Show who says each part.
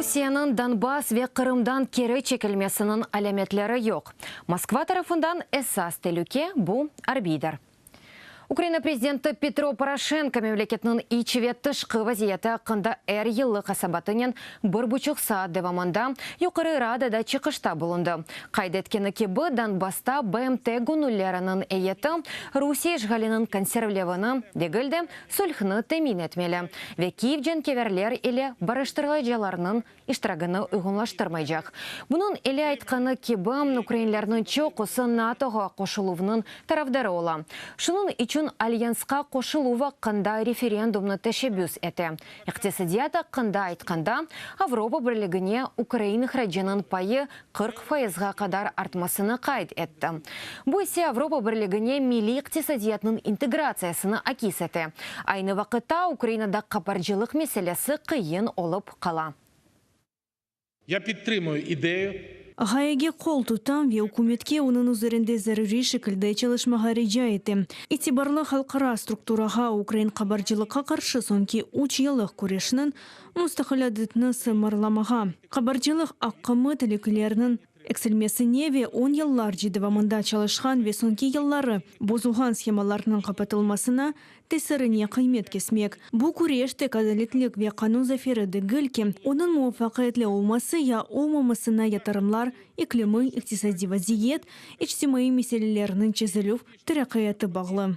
Speaker 1: Rusiyeniñ Donbass ve Qırımdan keri çekilmesiniñ alâmetleri yoq. Moskva tarafından esas telüke, bu arbiydir. Ukraina prezidenti Petro Poroşenko memleketniñ iç ve tışqı vaziyeti aqqında er yıllıq esabatınen bir buçuq saat devamında Yuqarı Radada çıqışta bulundı. Qayd etkeni kibi, Donbassta BMT göñülleriniñ eyeti Rusiye işğaliniñ konservlevini degil de, sulhni temin etmeli ve Kiyev cenkâverler ile barıştırıcılarnıñ iştiragini uyğunlaştırmaycaq. Bunıñ ile aytqanı kibi, ukrainlerniñ çoqusı NATOğa qoşuluvnıñ tarafdarı ola, şunıñ içün Alyansqa qoşuluv aqqında referendumnı teşebbüs ete. İqtisadiyat aqqında aytqanda, Avropa Birligine ukrain ihracınıñ payı 40 fayızğa qadar artmasını qayd etti. Bu ise Avropa Birligine milliy iqtisadiyatnıñ integratsiyasını akis ete. Aynı vaqıtta Ukrainada qaparcılıq meselesi qıyın olıp qala.
Speaker 2: Ya pidtrimую ideyu.
Speaker 3: Ğayege qol tutam ve ükümetke onıñ üzerinde zaruriy şekilde çalışmağa rica etem. İtibarlı halqara strukturağa ukrain qabarcılıqqa qarşı soñki üç yıllıq küreşniñ mustaqil adetini sımarlamağa, qabarcılıq aqımı telükeleriniñ eksilmesine ve on yıllarca devamında çalışqan ve soñki yılları bozulğan shemalarnıñ qapatılmasına tesirine qıymet kesmek. Bu küreş tek adaletlik ve qanun zaferi degil ki, onıñ muvafaqiyetli olması ya olmamasına yatırımlar, iklimiy, iqtisadiy vaziyet, içtimaiy meselelerniñ çezilüv teraqqiyatı bağlı.